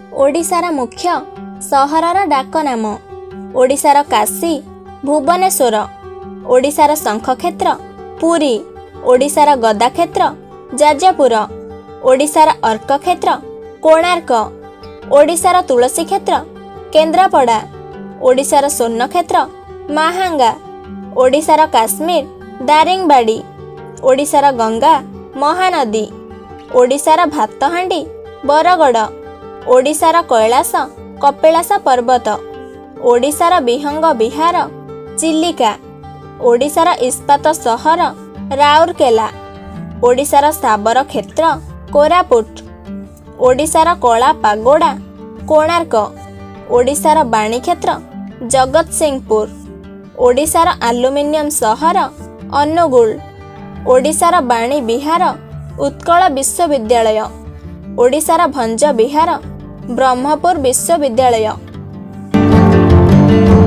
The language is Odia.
ଓଡ଼ିଶାର ମୁଖ୍ୟ ସହରର ଡାକନାମ। ଓଡ଼ିଶାର କାଶୀ ଭୁବନେଶ୍ୱର। ଓଡ଼ିଶାର ଶଙ୍ଖକ୍ଷେତ୍ର ପୁରୀ। ଓଡ଼ିଶାର ଗଦାକ୍ଷେତ୍ର ଯାଜପୁର। ଓଡ଼ିଶାର ଅର୍କକ୍ଷେତ୍ର କୋଣାର୍କ। ଓଡ଼ିଶାର ତୁଳସୀ କ୍ଷେତ୍ର କେନ୍ଦ୍ରାପଡ଼ା। ଓଡ଼ିଶାର ସ୍ୱର୍ଣ୍ଣକ୍ଷେତ୍ର ମାହାଙ୍ଗା। ଓଡ଼ିଶାର କାଶ୍ମୀର ଦାରିଙ୍ଗବାଡ଼ି। ଓଡ଼ିଶାର ଗଙ୍ଗା ମହାନଦୀ। ଓଡ଼ିଶାର ଭାତହାଣ୍ଡି ବରଗଡ଼। ଓଡ଼ିଶାର କୈଳାସ କପିଳାସ ପର୍ବତ। ଓଡ଼ିଶାର ବିହଙ୍ଗ ବିହାର ଚିଲିକା। ଓଡ଼ିଶାର ଇସ୍ପାତ ସହର ରାଉରକେଲା। ଓଡ଼ିଶାର ଶାବର କ୍ଷେତ୍ର କୋରାପୁଟ। ଓଡ଼ିଶାର କଳା ପାଗୋଡ଼ା କୋଣାର୍କ। ଓଡ଼ିଶାର ବାଣୀକ୍ଷେତ୍ର ଜଗତସିଂହପୁର। ଓଡ଼ିଶାର ଆଲୁମିନିୟମ ସହର ଅନୁଗୁଳ। ଓଡ଼ିଶାର ବାଣୀ ବିହାର ଉତ୍କଳ ବିଶ୍ୱବିଦ୍ୟାଳୟ। ଓଡ଼ିଶାର ଭଞ୍ଜ ବିହାର ବ୍ରହ୍ମପୁର ବିଶ୍ୱବିଦ୍ୟାଳୟ।